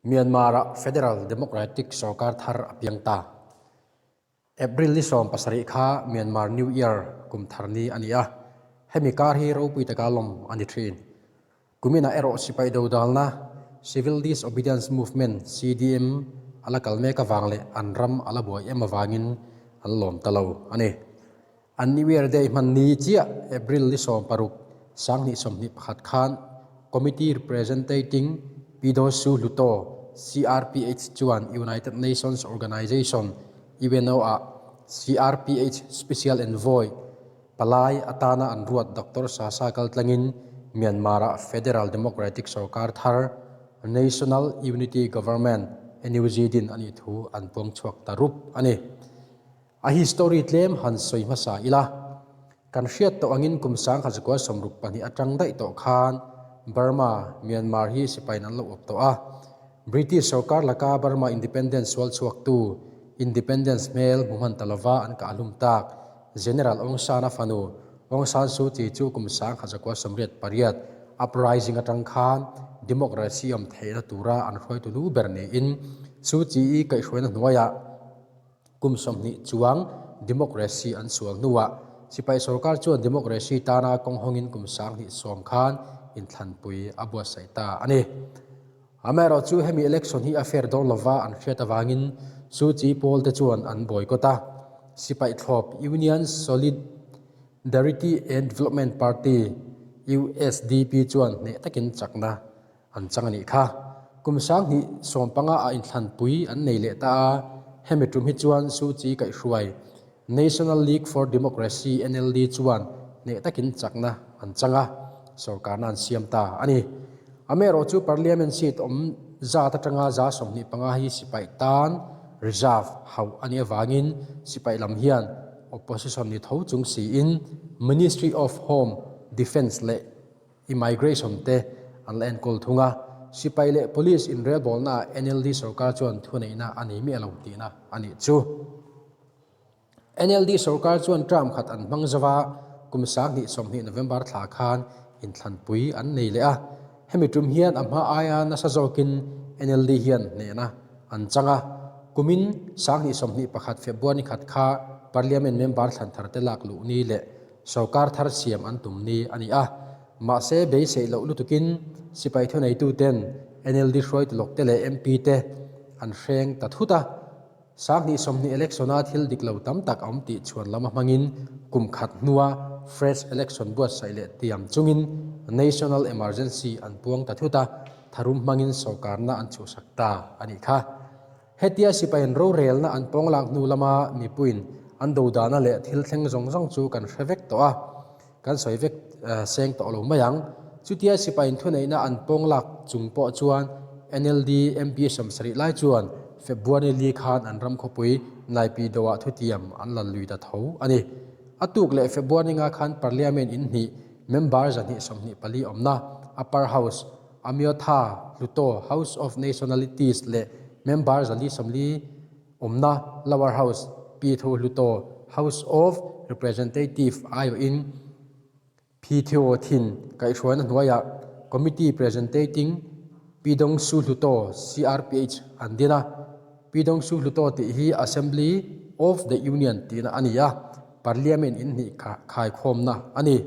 Myanmar-ah Federal Democratic sorkar thar a piang ta. April ni 17 kha Myanmar New Year kum thar ni a ni a, hemi kar hi ropui taka lawm a ni thin. Kuminah erawh sipai dodalna Civil Disobedience Movement, CDM, a la kal mek avang leh an ram a la buai em avangin an lawm ta lo a ni. An New Year Day hman ni chiah April ni 16, 2021 khan Committee Representating Pyidaungsu Hluttaw, CRPH, chuan United Nations Organization, UNO, ah CRPH Special Envoy palai atana an ruat Doctor Sasa kaltlangin Myanmar-ah Federal Democratic Sorkar thar National Unity Government, NUG, din a nih thu an puang chhuak ta rup a ni. A history tlem han sawi hmasa ila, kan hriat tawh angin kum 1962 atang daih tawh khan Burma, Myanmar hi sipain an lo awp tawh a. British sorkar laka Burma independence sual chhuaktu, independence hmel hmu hman ta lova an kah hlum tak General Aung San-a fanu Aung San Suu Kyi chu kum 1988 uprising atang khan democracy awm theihna tura an hruaitu lu ber niin Suu Kyi-i kaihhruaina hnuaiah Kum 20 chuang democracy an sual hnuah sipai sorkar chuan democracy tana kawng hawngin kum 2010 khan inthlanpui a buatsaih ta a ni. Amaherawh chu hemi election hi a fair dawn lova an hriat avangin Suu Kyi pawl te chuan an boycott a. Sipai thlawp Union Solidarity and Development Party, USDP, chuan hneh takin chakna An chang a nih kha. Kum 2015 ah inthlanpui an nei leh ta a, hemi tum hi chuan Suu Kyi kaihhruai National League for Democracy, NLD, chuan hneh takin chakna an chang a, sorkarna an siam ta a ni. Amaherawh chu Parliament seat awm zat atanga 25 hi sipai tan reserve hauh a nih avangin sipai lam hian opposition ni tho chung siin Ministry of Home Defence leh Immigration te an la enkawl thung a, sipai leh police inrelbawlnaah NLD sorkar chuan thuneihna a nei miah lo tihna a nih chu. NLD sorkar chuan term khat an hmang zo a, kum 2020 November thla khan inthlanpui an nei leh a, hemi tum hian a hma aia nasa zawkin NLD hian hnehna an chang a, kumin 2021 February khat kha Parliament member thlan thar te lak luh ni leh Sorkar thar siam an tum ni a ni a, mahse beiseih loh lutukin sipai thuneituten NLD hruaitu lawkte leh MP te an hreng ta thut a. 2020 election-a thil dik lo tam tak a awm tih chhuan lama hmangin kum khat hnua fresh election buatsaih leh tiam chungin national emergency an puang ta thut a, tharum hmangin sorkarna an chhuhsak ta a nih kha. Hetia sipaiin rorelna an pawnglak hnu lama mipuiin an dodana leh thil thleng zawng zawng chu kan hre vek tawh a, kan sawi vek seng tawh lo mai ang. Chutia sipaiin thuneihna an pawnglak chung pawh chuan NLD MP 70 lai chuan February li khan an ram khawpui Naypyidaw-ah thutiam an la lui ta tho a ni. A tuk leh February nga khan Parliament in hnih member 224 awmna Upper House Amyotha Hluttaw House of Nationalities leh member 440 awmna Lower House Pyithu Hluttaw House of Representative aiawhin Phithio Thin kaihhruaina hnuaiah Committee Presentating Pyidaungsu Hluttaw, CRPH, an din a. Pyidaungsu Hluttaw tih hi Assembly of the Union tihna a ni a, Parliament in hnih khaikhawmna a ni.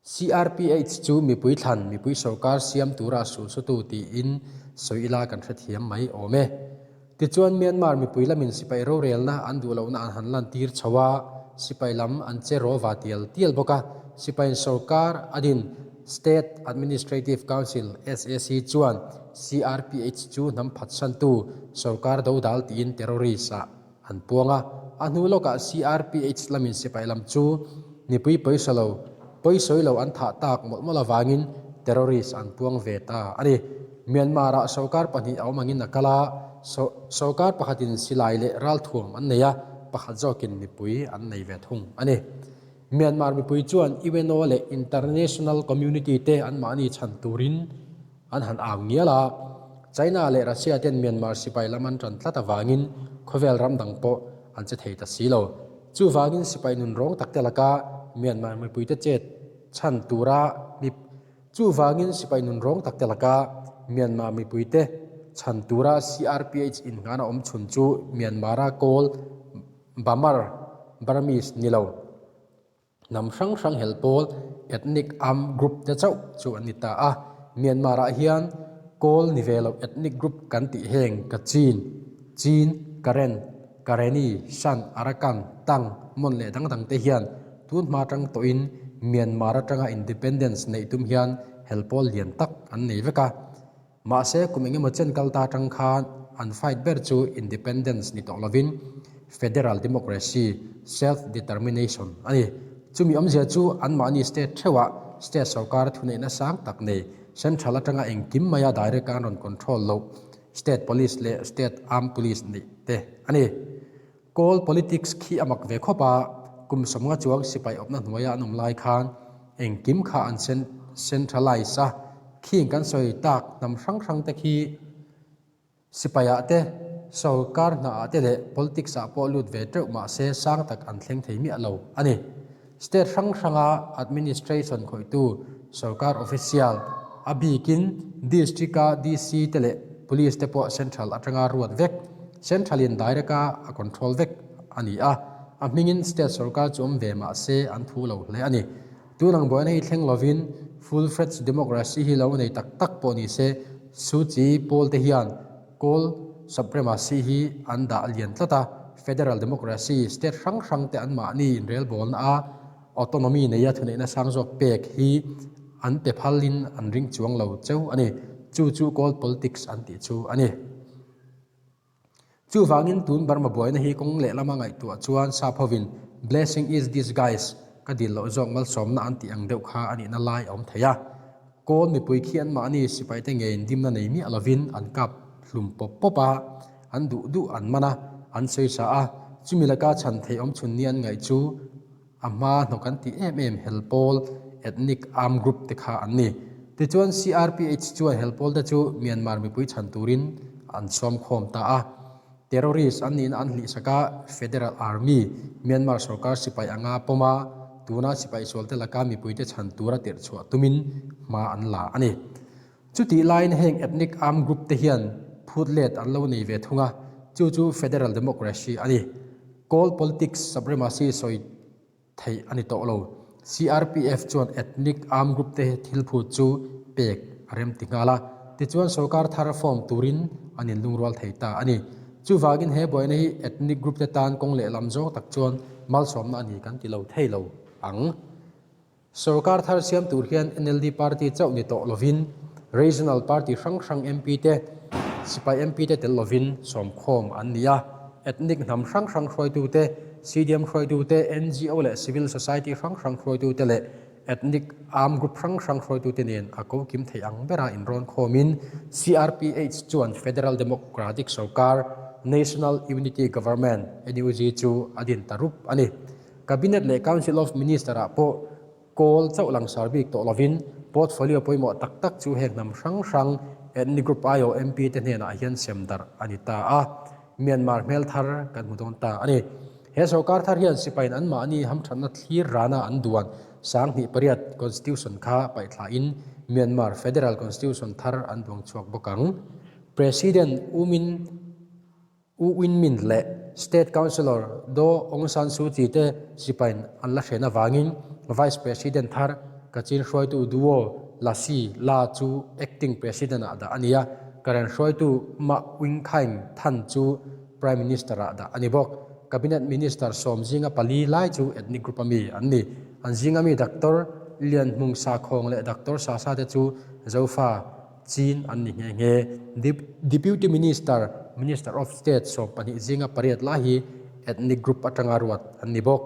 CRPH chu mipui thlan, mipui sorkar siam tura a sulsutu tiin sawi ila kan hrethiam mai awm e. Tichuan Myanmar mipui lamin sipai rorelna an duh lohna an han lantir chho a, sipai lam an che raw va tial tial bawk a, sipaiin sorkar a din State Administrative Council, SAC, chuan CRPH chu hnam phatsantu sorkar dodal tiin terrorist ah An puang a, a hnu lawkah CRPH lamin sipai lam chu mipui pawisa lo, pawisawi lo an thah tak mawlh mawlh avangin terrorist an puang ve ta a ni. Myanmar-ah sorkar pahnih a awm angin a kal a, sorkar pakhatin silai leh ralthuam an nei a, pakhat zawkin mipui an nei ve thung a ni. Myanmar mipui chuan UNO leh international community te anmahni chhan turin An han au ngial a, China leh Russia ten Myanmar sipai lam an tan tlat avangin khawvel ram dang pawh an che thei ta si lo. Chuvangin sipai nun rawng tak te laka Myanmar mipuite chet chhan tura mi Chuvangin sipai nun rawng tak te laka Myanmar mipuite chhan tura CRPH innghahna awm chhun chu Myanmar-a Kawl Bamar, Burmese, ni lo. Hnam hrang hrang hel pawl, ethnic armed group, te chauh chu an ni ta a. Myanmar-ah hian Kawl ni ve lo ethnic group kan tih heng Kachin, Chin, Karen, Kareni, Shan, Arakan, Tang, Mon leh dang dang te hian tun hma atang tawhin Myanmar atanga independence neih tum hian hel pawl lian tak an nei vek a. Mahse, kum engemaw chen kal ta atang khan an fight ber chu independence ni tawh lovin federal democracy, self-determination, a ni. Chumi awmzia chu anmahni state theuhah state sorkar thuneihna sang tak nei, central atanga engkim maia direct a an rawn control loh state police leh state armed police neih te a ni. Kawl politics khi a mak ve khawp a, kum sawmnga chuang sipai awpna hnuaia an awm lai khan engkim kha an centralize a, khing kan sawi tak hnam hrang hrang te khi sipaiah te, sawrkar hnaah te leh politics ah pawh lut ve teuh mahse sang tak an thleng thei miah lo a ni. State hrang hranga administration khawihtu sawrkar official, a bikin district-a DC te leh police te pawh central atanga ruat vek, central in direct a a control vek a ni a, a hmingin state sawrkar chu awm ve mah se an thu lo hle a ni. Tun ang buaina hi thleng lovin full-fledged democracy hi lo nei tak tak pawh ni se, Suu Kyi pawl te hian Kawl supremacy hi an dah lian tlat a, federal democracy, state hrang hrang te anmahni inrelbawlna a autonomy neia thuneihna sang zawk pek hi an pe phalin an ring chuang lo cheu a ni. Chu chu Kawl politics an tih chu a ni. Chuvangin tun Burma buaina hi kawng lehlama ngaihtuah chuan sap hovin blessing is disguise ka dil loh zawk malsawmna an tih ang deuh kha a nihna lai a awm thei a. Kawl mipui khi anmahni sipaite ngeiin dimna nei miah lovin an kap hlum pawp pawp a, an duh duh an man a, an sawi sa a, chumi laka chhan theih awm chhun ni an ngaih chu a hma hnawk an tih em em hel pawl, ethnic armed group, te kha an ni. Tichuan CRPH chuan hel pawl te chu Myanmar mipui chhan turin an sawm khawm ta a. Terrorist an nihna an hlihsak a, Federal Army, Myanmar sorkar sipai anga pawm a, tuna sipai sualte laka mipuite chhan tura tirh chhuah tumin hma an la a ni. Chutih laiin heng ethnic armed group te hian phut let an lo nei ve thung a, chu chu Federal Democracy a ni. Kawl politics supremacy sawi theih a ni tawh lo. CRPF chuan ethnic armed group te thil phut chu pek a rem ti nghal a, tichuan sorkar thar form turin an inlungrual thei ta a ni. Chuvangin he buaina hi ethnic group te tan kawng lehlam zawng tak chuan malsawmna a ni kan ti lo thei lo ang. Sorkar thar siam tur hian NLD party chauh ni tawh lovin regional party hrang hrang MP te, sipai MP te tel lovin sawmkhawm an ni a. Ethnic hnam hrang hrang hruaitute, CDM hruaitute, NGO leh civil society hrang hrang hruaitute leh ethnic armed group hrang hrang hruaitute nen a ko kim thei ang bera inrawn khawmin CRPH chuan Federal Democratic Sorkar, National Unity Government, NUG, chu a din ta rup a ni. Cabinet leh Council of Minister-ah pawh kawl chauh langsar bik tawh lovin portfolio pawimawh tak tak chu heng hnam hrang hrang ethnic group aiawh MP te hnenah hian sem darh a ni ta a, Myanmar hmel thar kan hmu dawn ta a ni. He sorkar thar hian sipaiin anmahni hamthatna thlir rana an duan 2008 Constitution kha paihthlain Myanmar Federal Constitution thar an duang chhuak bawk ang. President U Min U Win Myint leh State Councilor Daw Aung San Suu Kyi te sipaiin an la hren avangin Vice President thar Kachin hruaitu Duo La Si La chu Acting President-ah dah a ni a, Karen hruaitu Ma Win Khaing Than chu Prime Minister-ah dah a ni bawk. Cabinet Minister sawm zinga pali lai chu ethnic group-a mi an ni. An zinga mi Doctor Lian Hmung Sakhawng leh Doctor Sasa te chu Zofa Chin an ni nghe nghe. Deputy Minister, Minister of State 12 zinga pariat lai hi ethnic group atanga ruat an ni bawk.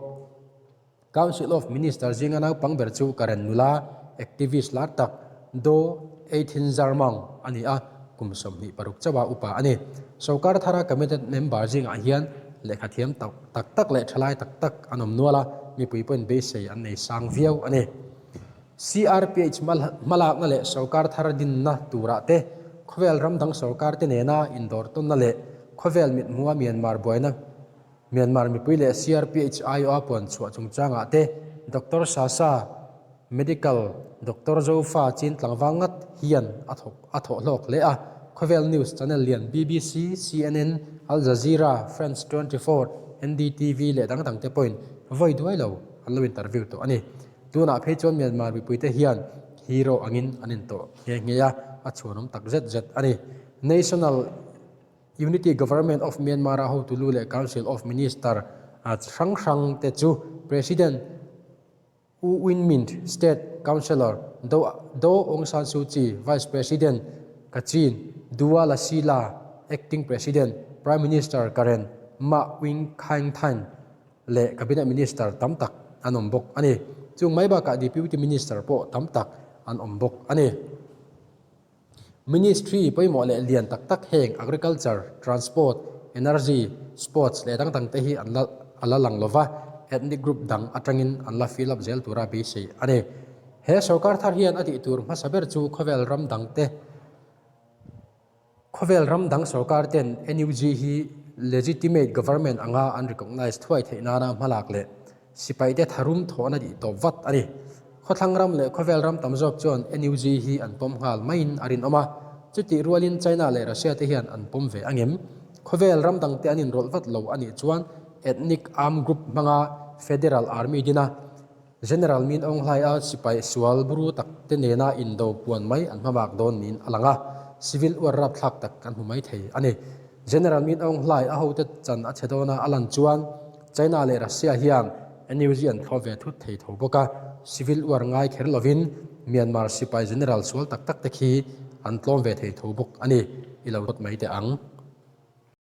Council of Minister zinga naupang ber chu Karen nula, activist lar tak Daw Eithin Zarmang a ni a, kum 26 chauha upa a ni. Sorkar thara cabinet member zingah hian lehkha thiam tak tak leh thalai tak tak an awm nual a, mipui pawhin beisei an nei sang viau a ni. CRPH hmalakna leh sorkar thar dinna turah te, khawvel ram dang sorkar te nena indawrtawnna leh khawvel mithmuha Myanmar buaina, Myanmar mipui leh CRPH aiawha puan chhuah chungchangah te Doctor Sasa. Medical Doctor Zofa Chin tlangval ngat hian a thawk a thawh hlawk hle a. Khawvel news channel lian BBC, CNN, Al Jazeera, France 24, NDTV leh dang dang te pawhin vawi duai lo an lo interview tawh a ni. Tunah phei chuan Myanmar mipuite hian hero angin an intawh nghe nghe a, a chhuanawm tak zet zet a ni. National Unity Government of Myanmar-a hotu lu leh Council of Minister hrang hrang te chu President U Win Myint, State Councillor Do Do Aung San Suu Kyi, Vice President Kachin Dua La Si La, Acting President, Prime Minister Karen Ma Win Khaing Than leh Cabinet Minister tam tak an awm bawk a ni. Chung mai bakah Deputy Minister pawh tam tak an awm bawk a ni. Ministry pawimawh leh lian tak tak heng Agriculture, Transport, Energy, Sports leh dang dang te hi an la a la lang lova, ethnic group dang atangin an la fill up zel tura beisei a ni. He sorkar thar hian a tih tur hmasa ber chu khawvel ram dang te Khawvel ram dang sorkar ten NUG hi legitimate government anga an recognise thuai theih nana hmalak leh sipaite tharum thawhna tih tawp vat a ni. Khawthlang ram leh khawvel ram tam zawk chuan NUG hi an pawm nghal maiin a rinawm a, chutih rualin China leh Russia te hian an pawm ve angem? Khawvel ram dangte an inrawlh vat lo a nih chuan ethnic armed group hmanga federal army dina General Min Aung Hlaing a sipai sual buru tak te nena indo puan mai an hmabak dawn niin a lang a, civil uar rapthlak tak kan hmu mai thei a ni. General Min Aung Hlaing a hote chan a chhe dawna a lan chuan China leh Russia hian NUG an thlawp ve thut thei tho bawk a, civil uar ngai kher lovin Myanmar sipai general sual tak tak te khi an tlawm ve thei tho bawk a ni. I lo dawt mai teh ang.